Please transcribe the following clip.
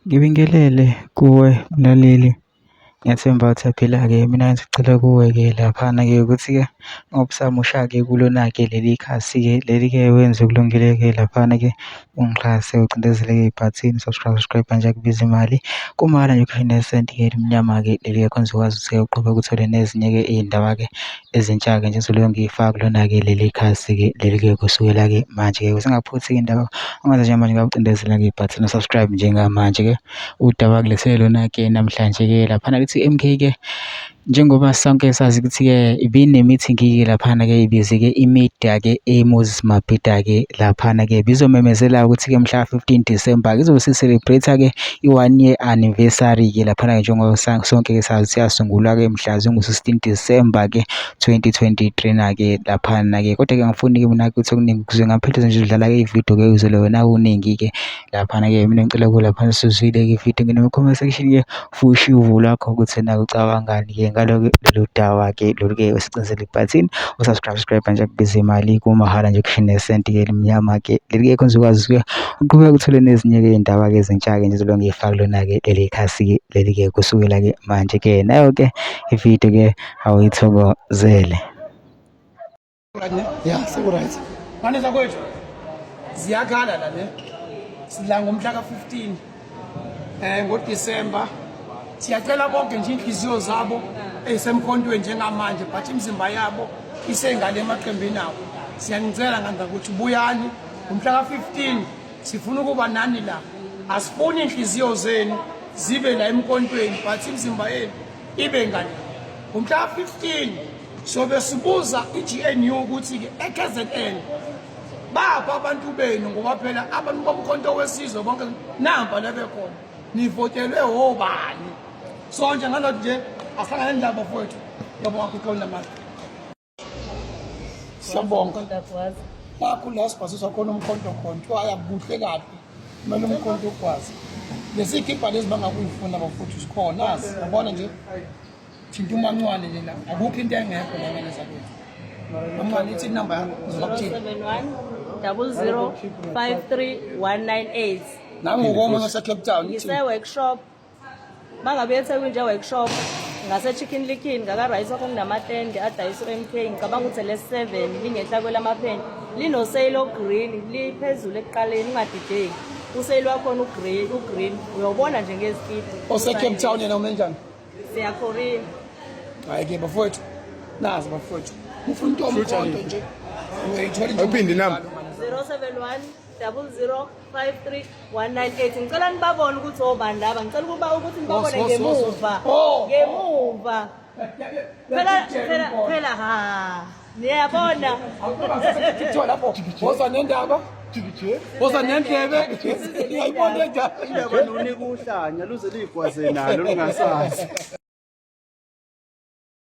Ngibingelele kuwe mlaleli, ngiyathemba uthaphila-ke. Mina ngisicela kuwe-ke laphana-ke ukuthi-ke ngokusamusha-ke kulona-ke leli khasi-ke leli-ke wenze kulungile-ke laphana-ke ungixhase ucindezele-ke ibhathini subscribe nje akubizi imali kumahhala nje kushaya nesenti-ke elimnyama-ke leli-ke khona uzokwazi ukuthi-ke uqhubeke uthole nezinye-ke iy'ndaba-ke ezintsha-ke nje ezobe ngiyifaka kulona-ke leli khasi-ke leli-ke kusukela-ke manje-ke usengaphuthi-ke indaba ongaze njengamanje ngawucindezela-ke ibhathini subscribe njengamanje-ke udaba kulethele lona-ke namhlanje-ke laphana lithi MK-ke njengoba sonke sazi ukuthi-ke ibinemithingi-ke laphana-ke ibize-ke imida-ke eMoses Mabhida-ke laphana-ke bizomemezela ukuthi-ke mhla 15 December-ke izobe si-celebrate-ke i-1 year anniversary-ke laphana-ke njengoba sonke-ke sazi ukuthi yasungulwa-ke mhla zingu-16 December-ke 2023 na-ke laphana-ke. Kodwa-ke angifuni-ke mina ukuthi okuningi kuze ngaphelize nje udlala-ke ividiyo-ke uzele wena kuningi-ke laphana-ke. Mina ngicela kuwe laphana sizwile-ke ividiyo ngene comment section-ke fusha uvo lwakho ukuthi nawe ucabangani-ke ngalo-ke lolu daba-ke lolu-ke esicindezela ibhathini usubscribe nje akubiza imali kumahhala nje kushaya nesenti-ke elimnyama-ke leli-ke khona uzokwazi-ke uqhubeka uthole nezinye-ke iy'ndaba-ke ezintsha-ke nje ezobe ngiyifaka kulona-ke leli khasi-ke leli-ke kusukela-ke manje-ke nayo-ke ividiyo-ke awuyithokozele. Ya, seku-right. Ngane zakwethu ziyakhala la ne. Sidla ngomhla ka-15 ngoDisemba. Siyacela bonke nje inhliziyo zabo ezisemkhontweni njengamanje but imizimba yabo isengale emaqembini abo. Siyanicela ngandla ukuthi buyani ngomhla ka-15 sifuna ukuba nani la. Asifuni inhliziyo zenu zibe la emkhontweni but imizimba yenu ibe ngale. Ngomhla ka-15 sobe sibuza i-GNU ukuthi-ke e-KZN bapha abantu benu ngoba phela abantu bomkhonto wesizwe bonke namba lebekhona nivotelwe obani. So nje ngalokho nje ahlangane ndaba mfowethu ngoba ngakukholwa namanje. Siyabonga. Bakho la sibhasiswa khona umkhonto khona ayakubuhle kahle kumele umkhonto ukwazi. Lesikhipha lezi bangakuyifuna bafuthu sikhona nazi yabona nje thinta umancwane nje la akukho into engekho la ngene zakwethu. Mama ithi number yakho uzokuthini 71 00 53198. Nangokoma ngase Cape Town ngise workshop mangabe eThekwini nje workshop ngase Chicken Licken ngaka rice wakho kunamatende adayisa MK ngicabanga ukuthi le 7 lingehla kwelamapheni lino sale green liphezulu ekuqaleni ungadideki usale wakho ugreen uyobona nje ngezikidi ose Cape Town yena umenjani siyakhorina hayi ke bafowethu nazi bafowethu ufuna into omkhonto nje uyayithola nje uphinde inamba 071 00 53198. Ngicela nibabone ukuthi obani laba. Ngicela ukuthi nibabone ngemuva. Ngemuva. Phela ha. Niyabona. Ngithola lapho. Woza nendaba. Woza nendlebe. Ayibona njani? Indaba nonika uhlanya luze ligwaze nalo lungasazi.